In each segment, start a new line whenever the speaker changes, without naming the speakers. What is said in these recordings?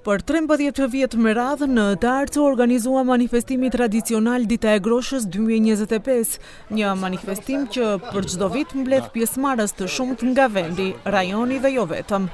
Për 13 vjet me radhë në Tearcë u organizua manifestimi tradicional Dita e Groshës 2025, një manifestim që për çdo vit mbledh pjesëmarrës të shumtë nga vendi, rajoni dhe jo vetëm.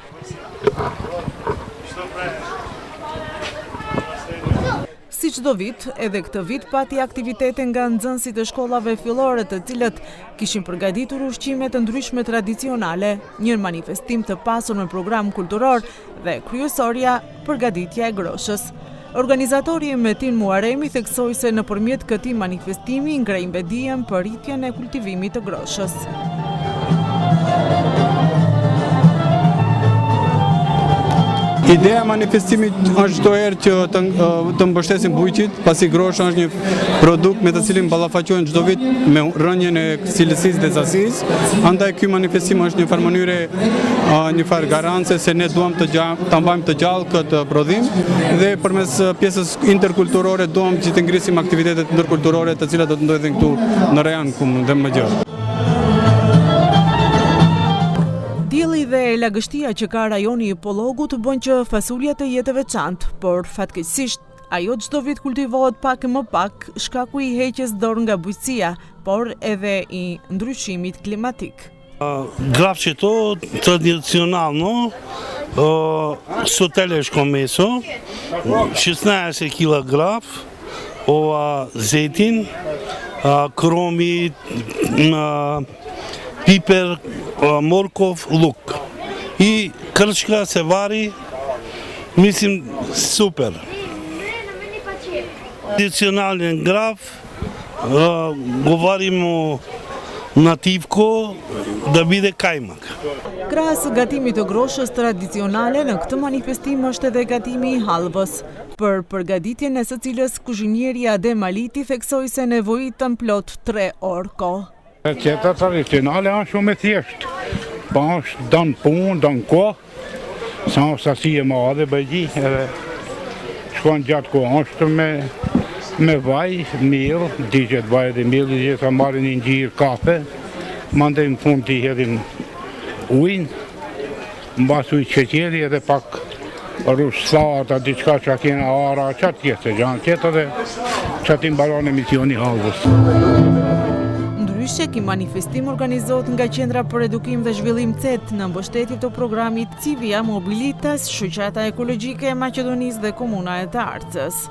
Si çdo vit, edhe këtë vit pati aktivitete nga nxënësit e shkollave fillore të cilët kishin përgatitur ushqime të ndryshme tradicionale, një manifestim të pasur me program kulturor dhe kryesorja, përgatitja e groshës. Organizatori Metin Muaremi theksoi se nëpërmjet këtij manifestimi ngrejnë vetëdijen për rritjen e kultivimit të groshës.
Ideja e manifestimit është çdo herë që të, të mbështesim bujqit, pasi grosha është një produkt me të cilin ballafaqohen çdo vit me rënien e cilësisë dhe sasisë, andaj ky manifestim është një farë mënyre një farë garance se ne duam të gja, ta mbajmë të gjallë këtë prodhim dhe përmes pjesës interkulturore duam që të ngrisim aktivitetet ndërkulturore të cilat do të ndodhin këtu në rajon ku dhe më gjerë.
Dielli dhe lagështia që ka rajoni i Pollogut bën që fasulja të jetë e veçantë, por fatkeqësisht ajo çdo vit kultivohet pak e më pak shkaku i heqjes dorë nga bujqësia, por edhe i ndryshimit klimatik.
Grafçeto tradicionalno со телешко месо, 16 кила граф, ова зетин, кроми, пипер, морков, лук. И крчка се вари, мислим супер. Традиционален граф, го варимо на тивко да биде кајмак.
Krahas gatimit të groshës tradicionale, në këtë manifestim është edhe gatimi i hallvës, për përgatitjen e së cilës kuzhinieri Adem Aliti theksoi se nevojiten plot 3 orë kohë.
Receta tradicionale është shumë e thjeshtë, po është don punë, don kohë, sa është sasi e madhe bëgji, edhe shkon gjatë kohë, është me, me vaj, miell, digjet vaj dhe miell, gjitha marrin një ngjyrë kafe, mandej në fund t'i hedhim ujin, Mbas ujit sheqeri edhe pak rrush thatë, diçka që kena ara, që atë tjetë, gjanë tjetë edhe që aty mbaron emisioni hallvës.
Ndryshe, ky manifestim organizohet nga Qendra për Edukim dhe Zhvillim CET në mbështetje të programit Civia Mobilitas, Shoqata Ekologjike e Maqedonisë dhe Komuna e Tearcës.